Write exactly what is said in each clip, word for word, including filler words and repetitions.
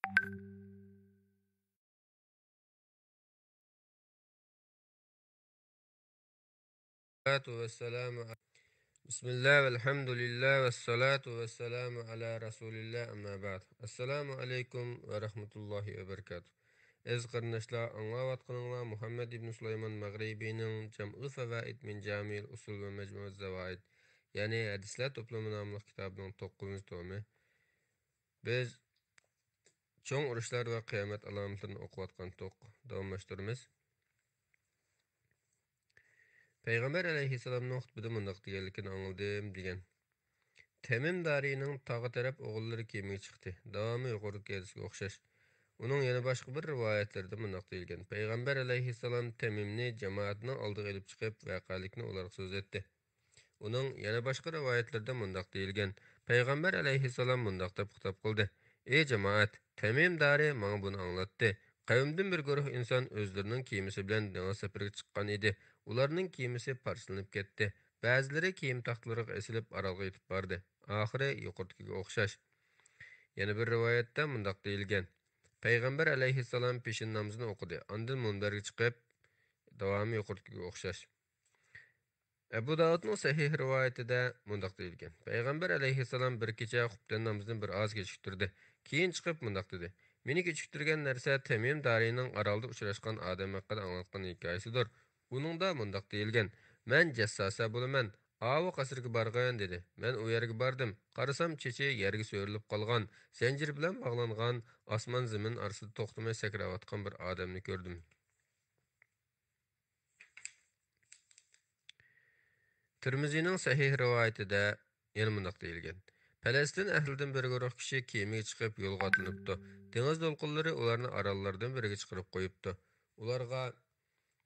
والصلاة والسلام، بسم الله والحمد لله والصلاة والسلام على رسول الله، أما بعد. السلام عليكم ورحمة الله وبركاته. ئەزىز قېرىنداشلار، ئاڭلاۋاتقىنىڭلار مۇھەممەد ئىبن سۇلايمان مەغرىبىنىڭ جامئۇل فەۋائىد مىن جامىئىل ئۇسۇل ۋە مەجمۇئىز زاۋائىد، يەنى ھەدىسلەر توپلىمى ناملىق كىتابىنىڭ توققۇزىنچى تومى. بىز چوڭ ئۇرۇشلار ۋە قىيامەت ئالامەتلىرىنى ئوقۇۋاتقانتۇق. داۋاملاشتۇرىمىز. پەيغەمبەر ئەلەيھىسسالامنىڭ خۇتبىدە مۇنداق دېگەنلىكىنى ئاڭلىدىم، دېگەن. تەمىم دارىينىڭ تاغ تەرەپ ئوغۇللىرى كېمىگە چىقتى. داۋامى يۇقىرىدىكى ھەدىسكە ئوخشاش. ئۇنىڭ يەنە باشقا بىر رىۋايەتلىرىدە مۇنداق دېيىلگەن: پەيغەمبەر ئەلەيھىسسالام تەمىمنى جامائەتنىڭ ئالدىغا ئېلىپ چىقىپ، ۋەقەلىكنى ئۇلارغا سۆزلەتتى. ئۇنىڭ يەنە باشقا رىۋايەتلىرىدە مۇنداق دېيىلگەن: پەيغەمبەر ئەلەيھىسسالام مۇنداق دەپ خىتاب قىلدى: ئى جامائەت! تەمىم دارى ماڭا بۇنى ئاڭلاتتى. قەۋمدىن بىر گۇرۇھ ئىنسان ئۆزلىرىنىڭ كېمىسى بىلەن دېڭىز سەپىرىگە چىققان ئىدى. ئۇلارنىڭ كېمىسى پارچىلىنىپ كەتتى. بەزىلىرى كېمە تاختىلىرىغا ئېسىلىپ، ئارالغا يېتىپ باردى. ئاخىرى يۇقىرىدىكىگە ئوخشاش. يەنە بىر رىۋايەتتە مۇنداق دېيىلگەن: پەيغەمبەر ئەلەيھىسسالام پېشىن نامىزىنى ئوقۇدى، ئاندىن مۇنبەرگە چىقىپ، داۋامى يۇقىرىدىكىگە ئوخشاش. ئەبۇ داۋۇدنىڭ سەھىھ رىۋايىتىدە مۇنداق دېيىلگەن: پەيغەمبەر ئەلەيھىسسالام بىر كېچە خۇپتەن نامىزىنى بىر ئاز كېچىكتۈردى. كېيىن چىقىپ مۇنداق دېدى: مېنى كېچىكتۈرگەن نەرسە تەمىم دارىينىڭ ئارالدا ئۇچراشقان ئادەم ھەققىدە ئاڭلاتقان ھېكايىسىدۇر. ئۇنىڭدا مۇنداق دېيىلگەن: مەن جەسساسە بولىمەن، ئاۋۇ قەسىرگە بارغىن، دېدى. مەن ئۇ يەرگە باردىم. قارىسام، چېچى يەرگە سۆرىلىپ قالغان، زەنجىر بىلەن باغلانغان، ئاسمان زېمىن ئارىسىدا توختىماي سەكرەۋاتقان بىر ئادەمنى كۆردۈم. تىرمىزىنىڭ سەھىھ رىۋايىتىدە يەنە مۇنداق دېيىلگەن: پەلەستىن ئەھلىدىن بىر گۇرۇھ كىشى كېمىگە چىقىپ يولغا ئاتلىنىپتۇ. دېڭىز دولقۇنلىرى ئۇلارنى ئاراللاردىن بىرىگە چىقىرىپ قويۇپتۇ. ئۇلارغا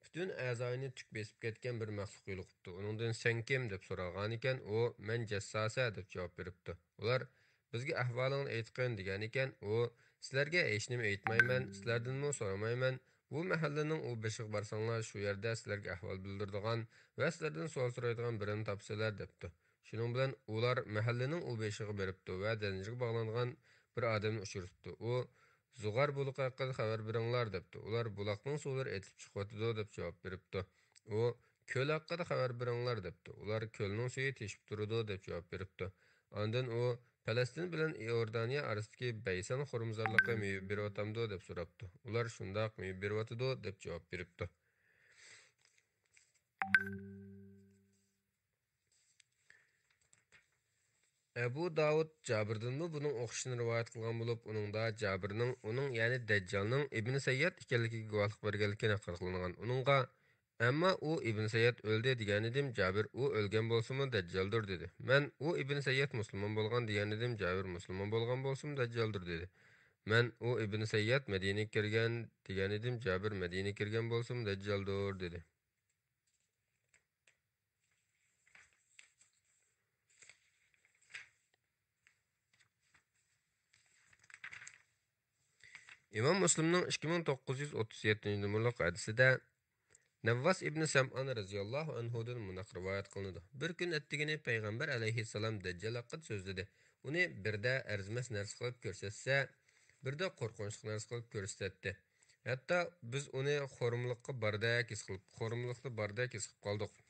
پۈتۈن ئەزايىنى تۈك بېسىپ كەتكەن بىر مەخلۇق يولۇقۇپتۇ. ئۇنىڭدىن: سەن كىم؟ دەپ سورالغانىكەن، ئۇ: مەن جەسساسە، دەپ جاۋاب بېرىپتۇ. ئۇلار: بىزگە ئەھۋالىڭنى ئېيتقىن، دېگەنىكەن، ئۇ: سىلەرگە ھېچنېمە ئېيتمايمەن، سىلەردىنمۇ سورىمايمەن. بۇ مەھەللىنىڭ ئۇ بېشىغا بارساڭلار، شۇ يەردە سىلەرگە ئەھۋال بىلدۈرىدىغان ۋە سىلەردىن سوئال سورايدىغان بىرىنى تاپىسىلەر، دەپتۇ. شۇنىڭ بىلەن ئۇلار مەھەللىنىڭ ئۇ بېشىغا بېرىپتۇ ۋە زەنجىرگە باغلانغان بىر ئادەمنى ئۇچرىتىپتۇ. ئۇ: زۇغار بۇلىقى ھەققىدە خەۋەر بېرىڭلار، دەپتۇ. ئۇلار: بۇلاقنىڭ سۇلىرى ئېتىلىپ چىقىۋاتىدۇ، دەپ جاۋاب بېرىپتۇ. ئۇ: كۆل ھەققىدە خەۋەر بېرىڭلار، دەپتۇ. ئۇلار: كۆلنىڭ سۈيى تېشىپ تۇرىدۇ، دەپ جاۋاب بېرىپتۇ. ئاندىن ئۇ: پەلەستىن بىلەن ئىئوردانىيە ئارىسىدىكى بەيسان خورمىزارلىقى مېۋە بېرىۋاتامدۇ؟ دەپ سوراپتۇ. ئۇلار: شۇنداق، مېۋە بېرىۋاتىدۇ، دەپ جاۋاب بېرىپتۇ. ئەبۇ داۋۇد جابىردىنمۇ بۇنىڭ ئوخشىشىنى رىۋايەت قىلغان بولۇپ، ئۇنىڭدا جابىرنىڭ ئۇنىڭ، يەنى دەججالنىڭ ئىبن سەيياد ئىكەنلىكىگە گۇۋاھلىق بەرگەنلىكى نەقىل قىلىنغان. ئۇنىڭغا: ئەمما ئۇ ئىبن سەيياد ئۆلدى، دېگەنىدىم، جابىر: ئۇ ئۆلگەن بولسىمۇ دەججالدۇر، دېدى. مەن: ئۇ ئىبن سەيياد مۇسۇلمان بولغان، دېگەنىدىم، جابىر: مۇسۇلمان بولغان بولسىمۇ دەججالدۇر، دېدى. مەن: ئۇ ئىبن سەيياد مەدىنىگە كىرگەن، دېگەنىدىم، جابىر: مەدىنىگە كىرگەن بولسىمۇ دەججالدۇر، دېدى. ئىمام مۇسلىمنىڭ ئىككى مىڭ توققۇز يۈز ئوتتۇز يەتتىنچى نومۇرلۇق ھەدىسىدە نەۋۋاس ئىبنى سەمئان رەزىياللاھۇ ئەنھۇدىن مۇنداق رىۋايەت قىلىنىدۇ: بىر كۈن ئەتىگىنى پەيغەمبەر ئەلەيھىسسالام دەججال ھەققىدە سۆزلىدى. ئۇنى بىردە ئەرزىمەس نەرسە قىلىپ كۆرسەتسە، بىردە قورقۇنچلۇق نەرسە قىلىپ كۆرسىتەتتى. ھەتتا بىز ئۇنى خورمىلىققا باردەك ھېس قىلىپ، خورمىلىقتا باردەك ھېس قىلىپ قالدۇق.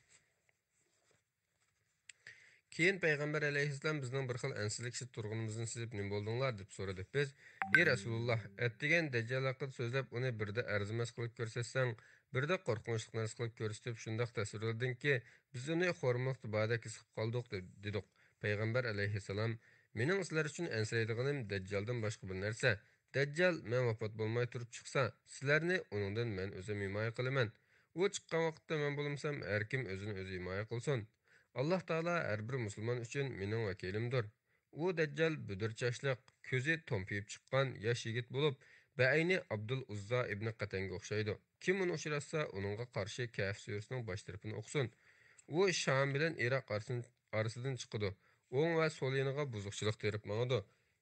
كېيىن پەيغەمبەر ئەلەيھىسسالام بىزنىڭ بىر خىل ئەنسىزلىك ئىچىدە تۇرغىنىمىزنى سېزىپ، نېمە بولدۇڭلار؟ دەپ سورىدى. بىز: ئى رەسۇلۇللاھ، ئەتىگەن دەججال ھەققىدە سۆزلەپ، ئۇنى بىردە ئەرزىمەس قىلىپ كۆرسەتسەڭ، بىردە قورقۇنچلۇق نەرسە قىلىپ كۆرسىتىپ، شۇنداق تەسۋىرلىدىڭكى، بىز ئۇنى خورمىلىقتا باردەك ھېس قىلىپ قالدۇق، دە-، دېدۇق. پەيغەمبەر ئەلەيھىسسالام: مېنىڭ سىلەر ئۈچۈن ئەنسىرەيدىغىنىم دەججالدىن باشقا بىر نەرسە. دەججال مەن ۋاپات بولماي تۇرۇپ چىقسا، سىلەرنى ئۇنىڭدىن مەن ئۆزۈم ھىمايە قىلىمەن. ئۇ چىققان ۋاقىتتا مەن بولمىسام، ھەركىم ئۆزىنى ئۆزى ھىمايە قىلسۇن. ئاللاھ تائالا ھەر بىر مۇسۇلمان ئۈچۈن مېنىڭ ۋەكىلىمدۇر. ئۇ دەججال بۈدۈر چاچلىق، كۆزى تومپىيىپ چىققان ياش يىگىت بولۇپ، بەئەينى ئابدۇل ئۇززا ئىبنى قەتەنگە ئوخشايدۇ. كىم ئۇنى ئۇچراتسا، ئۇنىڭغا قارشى كەھف سۈرىسىنىڭ باش تەرىپىنى ئوقۇسۇن. ئۇ شام بىلەن ئىراق ئارىسىن-، ئارىسىدىن چىقىدۇ. ئوڭ ۋە سول يېنىغا بۇزۇقچىلىق تېرىپ ماڭىدۇ.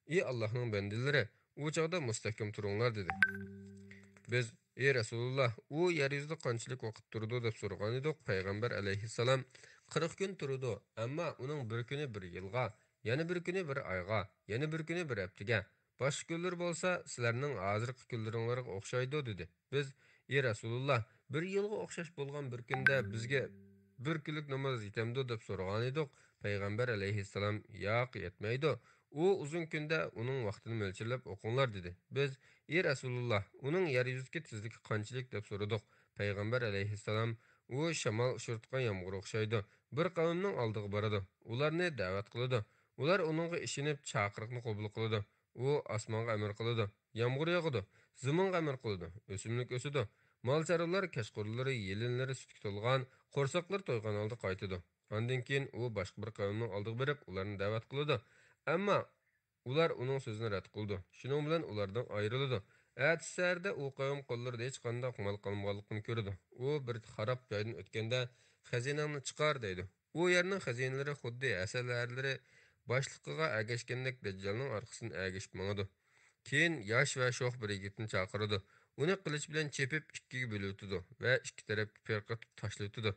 ئى ئاللاھنىڭ بەندىلىرى، ئۇ چاغدا مۇستەھكەم تۇرۇڭلار، دېدى. بىز: ئى رەسۇلۇللاھ، ئۇ يەر يۈزىدە قانچىلىك ۋاقىت تۇرىدۇ؟ دەپ سورىغانىدۇق. پەيغەمبەر ئەلەيھىسسالام: قىرىق كۈن تۇرىدۇ، ئەمما ئۇنىڭ بىر كۈنى بىر يىلغا، يەنە بىر كۈنى بىر ئايغا، يەنە بىر كۈنى بىر ھەپتىگە، باشقا كۈنلىرى بولسا سىلەرنىڭ ھازىرقى كۈنلىرىڭلارغا ئوخشايدۇ» دېدى. بىز: «ئى رەسۇلۇللا، بىر يىلغا ئوخشاش بولغان بىر كۈندە بىزگە بىر كۈنلۈك ناماز يېتەمدۇ؟» دەپ سورىغانىدۇق. پەيغەمبەر ئەلەيھىسسالام: «ياق، يەتمەيدۇ. ئۇ ئۇزۇن كۈندە ئۇنىڭ ۋاقتىنى مۆلچەرلەپ ئوقۇڭلار» دېدى. بىز: «ئى رەسۇلۇللا، ئۇنىڭ يەر يۈزىدىكى تېزلىكى قانچىلىك؟» دەپ سورىدۇق. پەيغەمبەر ئەلەيھىسسالام: «ئۇ شامال ئۇچۇرتقان يامغۇرغا ئوخشايدۇ. بىر قەۋمنىڭ ئالدىغا بارىدۇ، ئۇلارنى دەۋەت قىلىدۇ. ئۇلار ئۇنىڭغا ئىشىنىپ، چاقىرىقنى قوبۇل قىلىدۇ. ئۇ ئاسمانغا ئەمىر قىلىدۇ، يامغۇر ياغىدۇ، زېمىنغا ئەمىر قىلىدۇ، ئۆسۈملۈك ئۆسىدۇ. مال-چارۋىلار، كەچقۇرۇنلىرى، يېلىنلىرى سۈتكە تولغان، قورساقلىرى تويغان ھالدا قايتىدۇ. ئاندىن كېيىن ئۇ باشقا بىر قەۋمنىڭ ئالدىغا بېرىپ، ئۇلارنى دەۋەت قىلىدۇ. ئەمما ئۇلار ئۇنىڭ سۆزىنى رەت قىلىدۇ. شۇنىڭ بىلەن ئۇلاردىن ئايرىلىدۇ. ئەتىسى سەھەردە ئۇ قەۋم قوللىرىدا ھېچقانداق مال قالمىغانلىقىنى كۆرىدۇ. ئۇ بىر خاراب جايدىن ئۆتكەندە، خەزىنەڭنى چىقار دەيدۇ. ئۇ يەرنىڭ خەزىنىلىرى خۇددى ھەسەل ھەرىلىرى باشلىقىغا ئەگەشكەندەك دەججالنىڭ ئارقىسىدىن ئەگىشىپ ماڭىدۇ. كېيىن ياش ۋە شوخ بىر يىگىتنى چاقىرىدۇ. ئۇنى قىلىچ بىلەن چېپىپ ئىككىگە بۆلۈۋېتىدۇ ۋە ئىككى تەرەپكە پىرقىرىتىپ تاشلىۋېتىدۇ.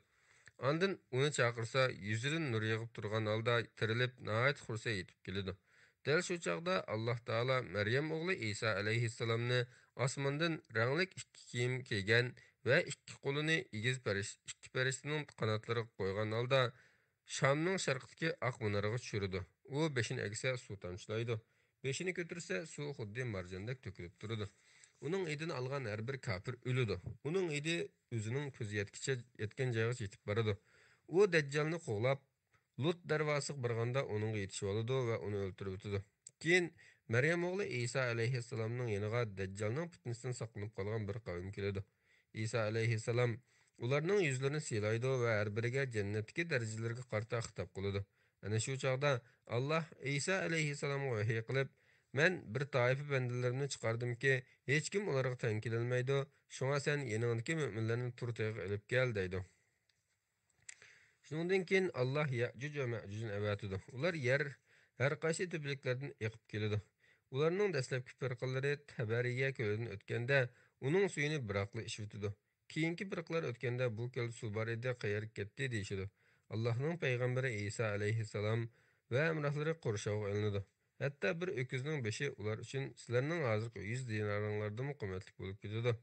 ئاندىن ئۇنى چاقىرسا، يۈزىدىن نۇر يېغىپ تۇرغان ھالدا تىرىلىپ، ناھايىتى خۇرسەن يېتىپ كېلىدۇ. دەل شۇ چاغدا ئاللاھ تائالا مەريەم ئوغلى ئىسا ئەلەيھىسسالامنى ئاسماندىن رەڭلىك ئىككى كىيىم كىيگەن ۋە ئىككى قولىنى ئېگىز پەرىش-، ئىككى پەرىشتىنىڭ قاناتلىرىغا قويغان ھالدا شامنىڭ شەرقىدىكى ئاق مۇنارغا چۈشۈرىدۇ. ئۇ بېشىنى ئەگسە، سۇ تامچىلايدۇ. بېشىنى كۆتۈرسە، سۇ خۇددى مارجاندەك تۆكۈلۈپ تۇرىدۇ. ئۇنىڭ ھىدىنى ئالغان ھەر بىر كاپىر ئۆلىدۇ. ئۇنىڭ ھىدى ئۆزىنىڭ كۆزى يەتكىچە، يەتكەن جايغىچە يېتىپ بارىدۇ. ئۇ دەججالنى قوغلاپ، لۇت دەرۋازىسىغا بارغاندا ئۇنىڭغا يېتىشىۋالىدۇ ۋە ئۇنى ئۆلتۈرۈۋېتىدۇ. كېيىن مەريەم ئوغلى ئىسا ئەلەيھىسسالامنىڭ يېنىغا دەججالنىڭ پىتنىسىدىن ساقلىنىپ قالغان بىر قەۋم كېلىدۇ. ئىسا ئەلەيھىسسالام ئۇلارنىڭ يۈزلىرىنى سىلايدۇ ۋە ھەر بىرىگە جەننەتتىكى دەرىجىلىرىگە قارىتا خىتاب قىلىدۇ. ئەنە شۇ چاغدا ئاللاھ ئىسا ئەلەيھىسسالامغا ۋەھىي قىلىپ، «مەن بىر تائىپە بەندىلىرىمنى چىقاردىمكى، ھېچكىم ئۇلارغا تەڭ كېلەلمەيدۇ، شۇڭا سەن يېنىڭدىكى مۆمىنلەرنى تۇر تېغىغا ئېلىپ كەل» دەيدۇ. شۇنىڭدىن كېيىن ئاللاھ يەئجۇج ۋە مەئجۇجنى ئەۋەتىدۇ. ئۇلار يەر ھەر قايسى تۆپىلىكلەردىن ئېقىپ كېلىدۇ. ئۇلارنىڭ دەسلەپكى پىرقىلىرى تەبەرىيە كۆلىدىن ئۆتكەندە، ئۇنىڭ سۈيىنى بىراقلا ئىچىۋېتىدۇ. كېيىنكى پىرقىلار ئۆتكەندە، «بۇ كۆلدە سۇ بار ئىدى، قەيەرگە كەتتى؟» دېيىشىدۇ. ئاللاھنىڭ پەيغەمبىرى ئىسا ئەلەيھىسسالام ۋە ھەمراھلىرى قورشاۋغا ئېلىنىدۇ. ھەتتا بىر ئۆكۈزنىڭ بېشى ئۇلار ئۈچۈن سىلەرنىڭ ھازىرقى يۈز دىنارىڭلاردىنمۇ قىممەتلىك بولۇپ كېتىدۇ.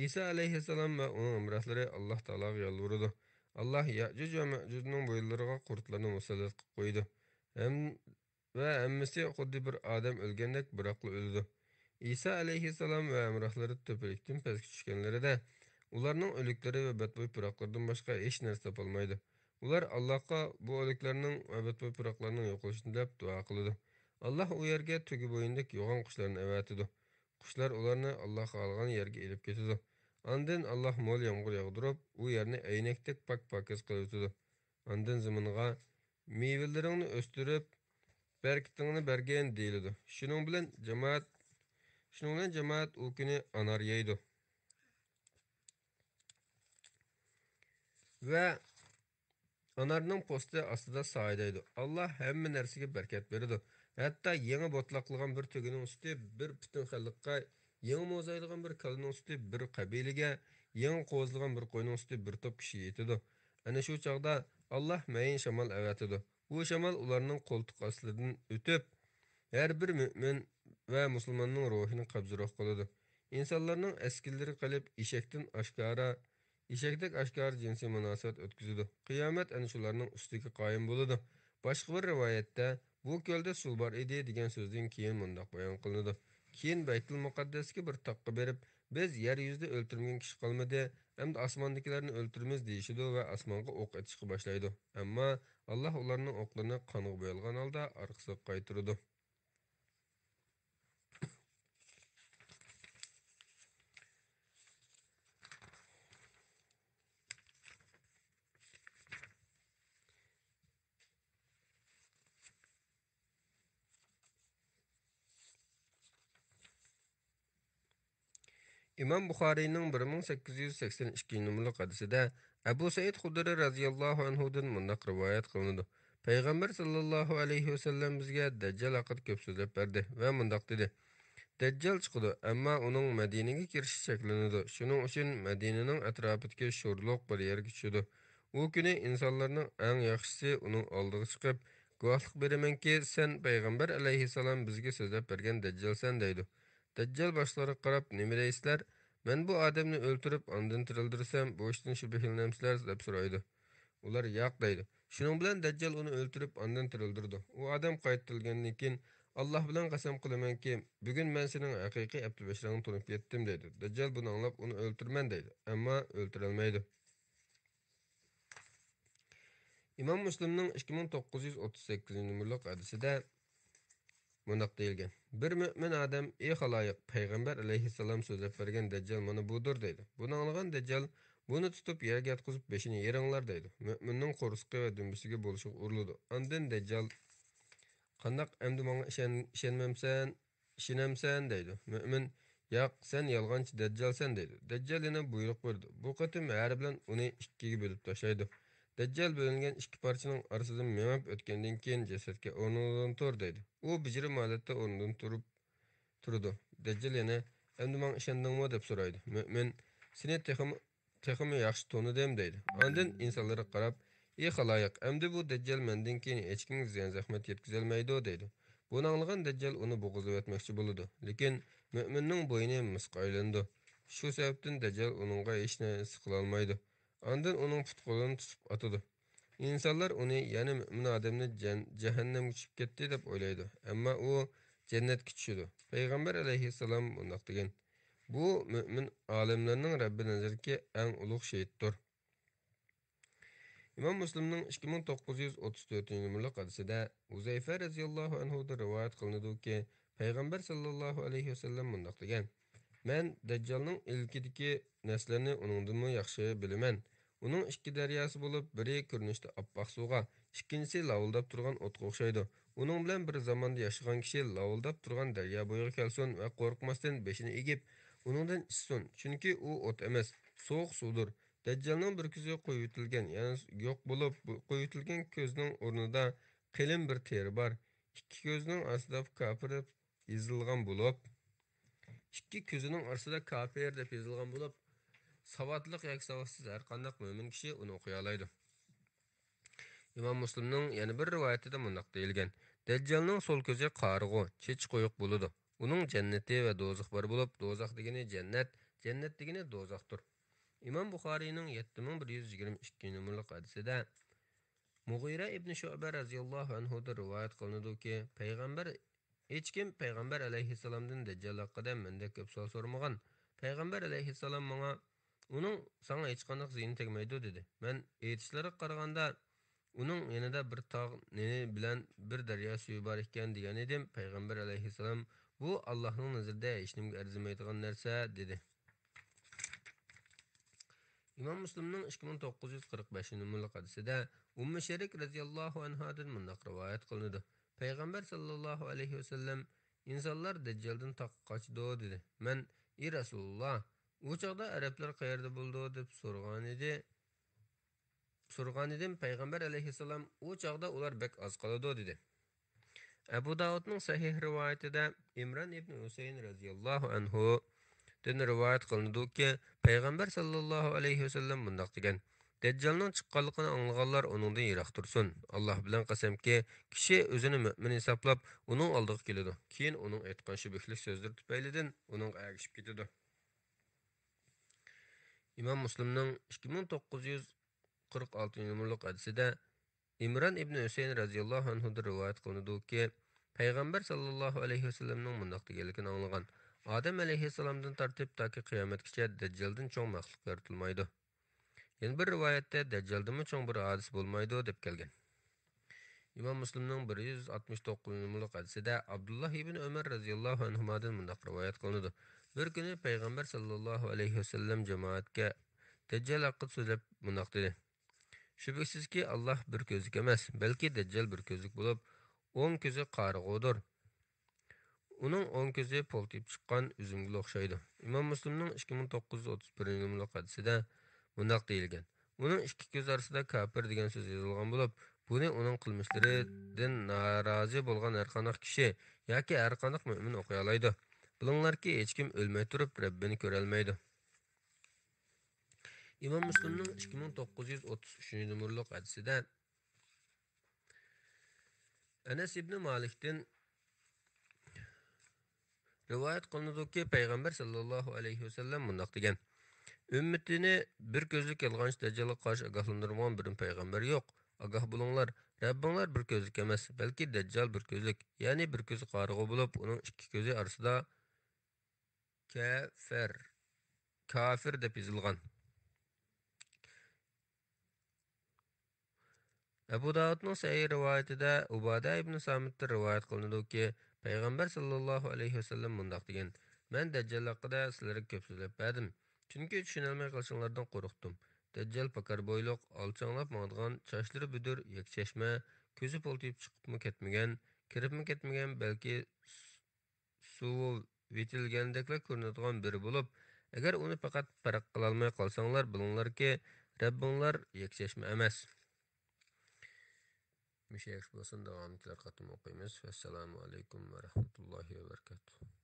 ئىسا ئەلەيھىسسالام ۋە ئۇنىڭ ھەمراھلىرى ئاللاھ تائالاغا يالۋۇرىدۇ. ئاللاھ يەئجۇج ۋە مەئجۇجنىڭ بويۇنلىرىغا قۇرتلارنى مۇسەللەت قىلىپ قويىدۇ. ھەم، ۋە ھەممىسى خۇددى بىر ئادەم ئۆلگەندەك بىراقلا ئۆلىدۇ. ئىسا ئەلەيھىسسالام ۋە ھەمراھلىرى تۆپىلىكتىن پەسكە چۈشكەنلىرىدە، ئۇلارنىڭ ئۆلۈكلىرى ۋە بەتبۇي پۇراقلىرىدىن باشقا ھېچ نەرسە تاپالمايدۇ. ئۇلار ئاللاھقا بۇ ئۆلۈكلەرنىڭ ۋە بەتبۇي پۇراقلارنىڭ يوقىلىشىنى تىلەپ دۇئا قىلىدۇ. ئاللاھ ئۇ يەرگە تۆگە بويۇندەك يوغان قۇشلارنى ئەۋەتىدۇ. قۇشلار ئۇلارنى ئاللاھ خالىغان يەرگە ئېلىپ كېتىدۇ. ئاندىن ئاللاھ مول يامغۇر ياغدۇرۇپ، ئۇ يەرنى ئەينەكتەك پاك-پاكىز قىلىۋېتىدۇ. ئاندىن زېمىنغا، «مېۋىلىرىڭنى ئۆستۈرۈپ، بەرىكىتىڭنى بەرگىن» دېيىلىدۇ. شۇنىڭ بىلەن جامائەت، شۇنىڭ بىلەن جامائەت ئۇ كۈنى ئانار يەيدۇ. ۋە ئانارنىڭ پوستى ئاستىدا سايىدەيدۇ. ئاللاھ ھەممە نەرسىگە بەرىكەت بېرىدۇ. ھەتتا يېڭى بوتىلاقلىغان بىر تۆگىنىڭ سۈتى بىر پۈتۈن خەلققە، يېڭى موزايدىغان بىر كالىنىڭ سۈتى بىر قەبىلىگە، يېڭى قوزىلىغان بىر قوينىڭ سۈتى بىر توپ كىشىگە يېتىدۇ. ئەنە شۇ چاغدا ئاللاھ مەيىن شامال ئەۋەتىدۇ. بۇ شامال ئۇلارنىڭ قولتۇق ئاستىدىن ئۆتۈپ، ھەر بىر مۆمىن ۋە مۇسۇلماننىڭ روھىنى قەبزى روھ قىلىدۇ. ئىنسانلارنىڭ ئەسكىلىرى قېلىپ، ئېشەكتىن ئاشكارا، ئېشەكتەك ئاشكارا جىنسىي مۇناسىۋەت ئۆتكۈزىدۇ. قىيامەت ئەنە شۇلارنىڭ ئۈستىگە قايىم بولىدۇ. باشقا بىر رىۋايەتتە، «بۇ كۆلدە سۇ بار ئىدى» دېگەن سۆزدىن كېيىن مۇنداق بايان قىلىنىدۇ: كېيىن بەيتۇل مۇقەددەسكە بىر تاغقا بېرىپ، «بىز يەر يۈزىدە ئۆلتۈرمىگەن كىشى قالمىدى، ئەمدى ئاسماندىكىلەرنى ئۆلتۈرىمىز» دېيىشىدۇ ۋە ئاسمانغا ئوق ئېتىشقا باشلايدۇ. ئەمما ئاللاھ ئۇلارنىڭ ئوقلىرىنى قانغا بويالغان ھالدا ئارقىسىغا قايتۇرىدۇ. ئىمام بۇخارىينىڭ بىر مىڭ سەككىز يۈز سەكسەن ئىككىنچى نومۇرلۇق ھەدىسىدە ئەبۇ سەئىد خۇدرى رەزىياللاھۇ ئەنھۇدىن مۇنداق رىۋايەت قىلىنىدۇ: پەيغەمبەر ساللاللاھۇ ئەلەيھى ۋەسەللەم بىزگە دەججال ھەققىدە كۆپ سۆزلەپ بەردى ۋە مۇنداق دېدى: «دەججال چىقىدۇ، ئەمما ئۇنىڭ مەدىنىگە كىرىشى چەكلىنىدۇ. شۇنىڭ ئۈچۈن مەدىنىنىڭ ئەتراپىدىكى شورلۇق بىر يەرگە چۈشىدۇ. ئۇ كۈنى ئىنسانلارنىڭ ئەڭ ياخشىسى ئۇنىڭ ئالدىغا چىقىپ، گۇۋاھلىق بېرىمەنكى، سەن پەيغەمبەر ئەلەيھىسسالام بىزگە سۆزلەپ بەرگەن دەججالسەن دەيدۇ. دەججال باشلىرىغا قاراپ، نېمە دەيسىلەر؟ مەن بۇ ئادەمنى ئۆلتۈرۈپ، ئاندىن تىرىلدۈرسەم، بۇ ئىشتىن شۈبھىلىنەمسىلەر؟ دەپ سورايدۇ. ئۇلار ياق دەيدۇ. شۇنىڭ بىلەن دەججال ئۇنى ئۆلتۈرۈپ، ئاندىن تىرىلدۈرىدۇ. ئۇ ئادەم قايتا تىرىلگەندىن كېيىن، ئاللاھ بىلەن قەسەم قىلىمەنكى، بۈگۈن مەن سېنىڭ ھەقىقىي ئەپتىباشىرىڭنى تونۇپ يەتتىم دەيدۇ. دەججال بۇنى ئاڭلاپ، ئۇنى ئۆلتۈرىمەن دەيدۇ، ئەمما ئۆلتۈرەلمەيدۇ. ئىمام مۇسلىمنىڭ ئىككى مىڭ توققۇز يۈز ئوتتۇز سەككىزىنچى نومۇرلۇق ھەدىسىدە مۇنداق دېيىلگەن: بىر مۆمىن ئادەم، ئى خالايىق، پەيغەمبەر ئەلەيھىسسالام سۆزلەپ بەرگەن دەججال مانا بۇدۇر دەيدۇ. بۇنى ئاڭلىغان دەججال بۇنى تۇتۇپ يەرگە ياتقۇزۇپ بېشىنى يېرىڭلار دەيدۇ. مۆمىننىڭ قورسىقى ۋە دۈمبىسىگە بولۇشۇغا ئۇرۇلىدۇ. ئاندىن دەججال، قانداق ئەمدى ماڭا ئىشەن-، ئىشەنمەمسەن؟ ئىشىنەمسەن دەيدۇ. مۆمىن، ياق، سەن يالغانچى دەججالسەن دەيدۇ. دەججال يەنە بۇيرۇق بېرىدۇ. بۇ قېتىم ھەرە بىلەن ئۇنى ئىككىگە بۆلۈپ تاشلايدۇ. دەججال بۆلۈنگەن ئىككى پارچىنىڭ ئارىسىدىن مېڭىپ ئۆتكەندىن كېيىن جەسەتكە ئورنۇڭدىن تۇر دەيدۇ. ئۇ بېجىرىم ھالەتتە ئورنىدىن تۇرۇپ تۇرىدۇ. دەججال يەنە، ئەمدى ماڭا ئىشەندىڭمۇ؟ دەپ سورايدۇ. مۆمىن، سېنى تېخىمۇ تېخىمۇ ياخشى تونۇدۇم دەيدۇ. ئاندىن ئىنسانلارغا قاراپ، ئى خالايىق، ئەمدى بۇ دەججال مەندىن كېيىن ھېچكىمگە زىيان-زەخمەت يەتكۈزەلمەيدۇ دەيدۇ. بۇنى ئاڭلىغان دەججال ئۇنى بوغۇزلىۋەتمەكچى بولىدۇ. لېكىن مۆمىننىڭ بوينى مىسقا ئايلىنىدۇ. شۇ سەۋەبتىن دەججال ئۇنىڭغا ھېچ نەرسە قىلالمايدۇ. ئاندىن ئۇنىڭ پۇت-قولىنى تۇتۇپ ئاتىدۇ. ئىنسانلار ئۇنى، يەنى مۆمىن ئادەمنى جەن-، جەھەننەمگە چۈشۈپ كەتتى دەپ ئويلايدۇ. ئەمما ئۇ جەننەتكە چۈشىدۇ. پەيغەمبەر ئەلەيھىسسالام مۇنداق دېگەن: بۇ مۆمىن ئالەملەرنىڭ رەببى نەزىرىدىكى ئەڭ ئۇلۇغ شېھىتتۇر. ئىمام مۇسلىمنىڭ ئىككى مىڭ توققۇز يۈز ئوتتۇز تۆتىنچى نومۇرلۇق ھەدىسىدە ئۇزەيفە رەزىياللاھۇ ئەنھۇدىن رىۋايەت قىلىنىدۇكى، پەيغەمبەر ساللاللاھۇ ئەلەيھى ۋەسەللەم مۇنداق دېگەن: مەن دەججالنىڭ ئىلكىدىكى نەرسىلەرنى ئۇنىڭدىنمۇ ياخشى بىلىمەن. ئۇنىڭ ئىككى دەرياسى بولۇپ، بىرى كۆرۈنۈشتە ئاپئاق سۇغا، ئىككىنچىسى لاۋۇلداپ تۇرغان ئوتقا ئوخشايدۇ. ئۇنىڭ بىلەن بىر زاماندا ياشىغان كىشى لاۋۇلداپ تۇرغان دەريا بويىغا كەلسۇن ۋە قورقماستىن بېشىنى ئېگىپ، ئۇنىڭدىن ئىچسۇن، چۈنكى ئۇ ئوت ئەمەس، سوغۇق سۇدۇر. دەججالنىڭ بىر كۆزى قويۇۋېتىلگەن، يەنى يوق بولۇپ، بۇ قويۇۋېتىلگەن كۆزنىڭ ئورنىدا قېلىن بىر تېرە بار. ئىككى كۆزنىڭ ئاستىدا كاپىر دەپ يېزىلغان بولۇپ، ئىككى كۆزىنىڭ ئارىسىدا كاپىر دەپ يېزىلغان بولۇپ، ساۋاتلىق ياكى ساۋاتسىز ھەر قانداق مۆمىن كىشى ئۇنى ئوقۇيالايدۇ. ئىمام مۇسلىمنىڭ يەنە بىر رىۋايىتىدە مۇنداق دېيىلگەن: دەججالنىڭ سول كۆزى قارىغۇ، چېچى قويۇق بولىدۇ. ئۇنىڭ جەننىتى ۋە دوزىخى بار بولۇپ، دوزاخ دېگىنى جەننەت، جەننەت دېگىنى دوزاختۇر. ئىمام بۇخارىينىڭ يەتتە مىڭ بىر يۈز يىگىرمە ئىككىنچى نومۇرلۇق ھەدىسىدە مۇغىرە ئىبنى شۇئبە رەزىياللاھۇ ئەنھۇدىن رىۋايەت قىلىنىدۇكى، پەيغەمبەر، ھېچكىم پەيغەمبەر ئەلەيھىسسالامدىن دەججال ھەققىدە مەندەك كۆپ سوئال سورىمىغان. پەيغەمبەر ئەلەيھىسسالام ماڭا، ئۇنىڭ ساڭا ھېچقانداق زىيىنى تەگمەيدۇ، دېدى. مەن ئېيتىشلىرىغا قارىغاندا، ئۇنىڭ يېنىدا بىر تاغ نېنى بىلەن بىر دەريا سۈيى بار ئىكەن، دېگەن ئىدىم. پەيغەمبەر ئەلەيھىسسالام، بۇ ئاللاھنىڭ نەزىرىدە ھېچنېمىگە ئەرزىمەيدىغان نەرسە، دېدى. ئىمام مۇسلىمنىڭ ئىككى مىڭ توققۇز يۈز قىرىق بەشىنچى نومۇرلۇق ھەدىسىدە ئۇممۇ شەرىك رەزىياللاھۇ ئەنھادىن مۇنداق رىۋايەت قىلىنىدۇ: پەيغەمبەر ساللاللاھۇ ئەلەيھى ۋەسەللەم، ئىنسانلار دەججالدىن تاققا قاچىدۇ، دېدى. مەن، ئى رەسۇلاللا، ئۇ چاغدا ئەرەبلەر قەيەردە بولىدۇ؟ دەپ سورىغانىدى. سورىغانىدىم، پەيغەمبەر ئەلەيھىسسالام، ئۇ چاغدا ئۇلار بەك ئاز قالىدۇ، دېدى. ئەبۇ داۋۇدنىڭ سەھىھ رىۋايىتىدە ئىمران ئىبنى ھۈسەيىن رەزىياللاھۇ ئەنھۇدىن رىۋايەت قىلىنىدۇكى، پەيغەمبەر ساللاللاھۇ ئەلەيھى ۋەسەللەم مۇنداق دېگەن: دەججالنىڭ چىققانلىقىنى ئاڭلىغانلار ئۇنىڭدىن يىراق تۇرسۇن. ئاللاھ بىلەن قەسەمكى، كىشى ئۆزىنى مۆمىن ھېسابلاپ، ئۇنىڭ ئالدىغا كېلىدۇ. كېيىن ئۇنىڭ ئېيتقان شۈبھىلىك سۆزلىرى تۈپەيلىدىن ئۇنىڭغا ئەگىشىپ كېتىدۇ. ئىمام مۇسلىمنىڭ ئىككى مىڭ توققۇز يۈز قىرىق ئالتىنچى نومۇرلۇق ھەدىسىدە ئىمران ئىبنى ھۈسەيىن رەزىياللاھۇ ئەنھۇدىن رىۋايەت قىلىنىدۇكى، پەيغەمبەر ساللاللاھۇ ئەلەيھى ۋەسەللەمنىڭ مۇنداق دېگەنلىكىنى ئاڭلىغان: ئادەم ئەلەيھىسسالامدىن تارتىپ تاكى قىيامەتكىچە دەججالدىن چوڭ مەخلۇق يارىتىلمايدۇ. يەنە بىر رىۋايەتتە دەججالدىنمۇ چوڭ بىر ھادىسە بولمايدۇ، دەپ كەلگەن. ئىمام مۇسلىمنىڭ بىر يۈز ئاتمىش توققۇزىنچى نومۇرلۇق ھەدىسىدە ئابدۇللاھ ئىبنى ئۆمەر رەزىياللاھۇ ئەنھۇمادىن مۇنداق رىۋايەت قىلىنىدۇ: بىر كۈنى پەيغەمبەر ساللاللاھۇ ئەلەيھى ۋەسەللەم جامائەتكە دەججال ھەققىدە سۆزلەپ مۇنداق دېدى: شۈبھىسىزكى، ئاللاھ بىر كۆزلۈك ئەمەس، بەلكى دەججال بىر كۆزلۈك بولۇپ، ئوڭ كۆزى قارىغۇدۇر. ئۇنىڭ ئوڭ كۆزى پولتىيىپ چىققان ئۈزۈمگۈل ئوخشايدۇ. ئىمام مۇسلىمنىڭ ئىككى مىڭ توققۇز يۈز ئوتتۇز بىرىنچى نومۇرلۇق ھەدىسىدە مۇنداق دېيىلگەن: ئۇنىڭ ئىككى كۆز ئارىسىدا كاپىر دېگەن سۆز يېزىلغان بولۇپ، بۇنى ئۇنىڭ قىلمىشلىرىدىن نارازى بولغان ھەرقانداق كىشى ياكى ھەرقانداق مۆمىن ئوقۇيالايدۇ. بىلىڭلاركى، ھېچكىم ئۆلمەي تۇرۇپ رەببىنى كۆرەلمەيدۇ. ئىمام مۇسلىمنىڭ ئىككى مىڭ توققۇز يۈز ئوتتۇز ئۈچىنچى نومۇرلۇق ھەدىسىدە ئەنەس ئىبنى مالىكتىن رىۋايەت قىلىنىدۇكى، پەيغەمبەر ساللاللاھۇ ئەلەيھى ۋەسەللەم مۇنداق دېگەن: ئۈممىتىنى بىر كۆزلۈك يالغانچى دەججالغا قارشى ئاگاھلاندۇرمىغان بىرمۇ پەيغەمبەر يوق. ئاگاھ بولۇڭلار، رەببىڭلار بىر كۆزلۈك ئەمەس، بەلكى دەججال بىر كۆزلۈك، يەنى بىر كۆزى قارىغۇ بولۇپ، ئۇنىڭ ئىككى كۆزى ئارىسىدا كەفەر، كافىر دەپ يېزىلغان. ئەبۇ داۋۇدنىڭ سەھىھ رىۋايىتىدە ئۇبادە ئىبنى سامىتتىن رىۋايەت قىلىنىدۇكى، پەيغەمبەر ساللاللاھۇ ئەلەيھى ۋەسەللەم مۇنداق دېگەن: مەن دەججال ھەققىدە سىلەرگە كۆپ سۆزلەپ بەردىم، چۈنكى چۈشىنەلمەي قالىشىڭلاردىن قورقتۇم. دەججال پاكار بويلۇق، ئالچاڭلاپ ماڭىدىغان، چاچلىرى بۈدۈر، يەكچەشمە، كۆزى پولتىيىپ چىقىپمۇ كەتمىگەن، كىرىپمۇ كەتمىگەن، بەلكى سۇ ۋېتىلگەندەكلا كۆرۈنىدىغان بىرى بولۇپ، ئەگەر ئۇنى پەقەت پەرق قىلالماي قالساڭلار، بىلىڭلاركى، رەببىڭلار يەكچەشمە ئەمەس. مۇشۇ يەكشە بولسۇن، داۋامىدىكىلەر قېتىم ئوقۇيمىز. ۋەسسالامۇ ئەلەيكۇم ۋە رەھمەتۇللاھى ۋە بەرىكاتۇھ.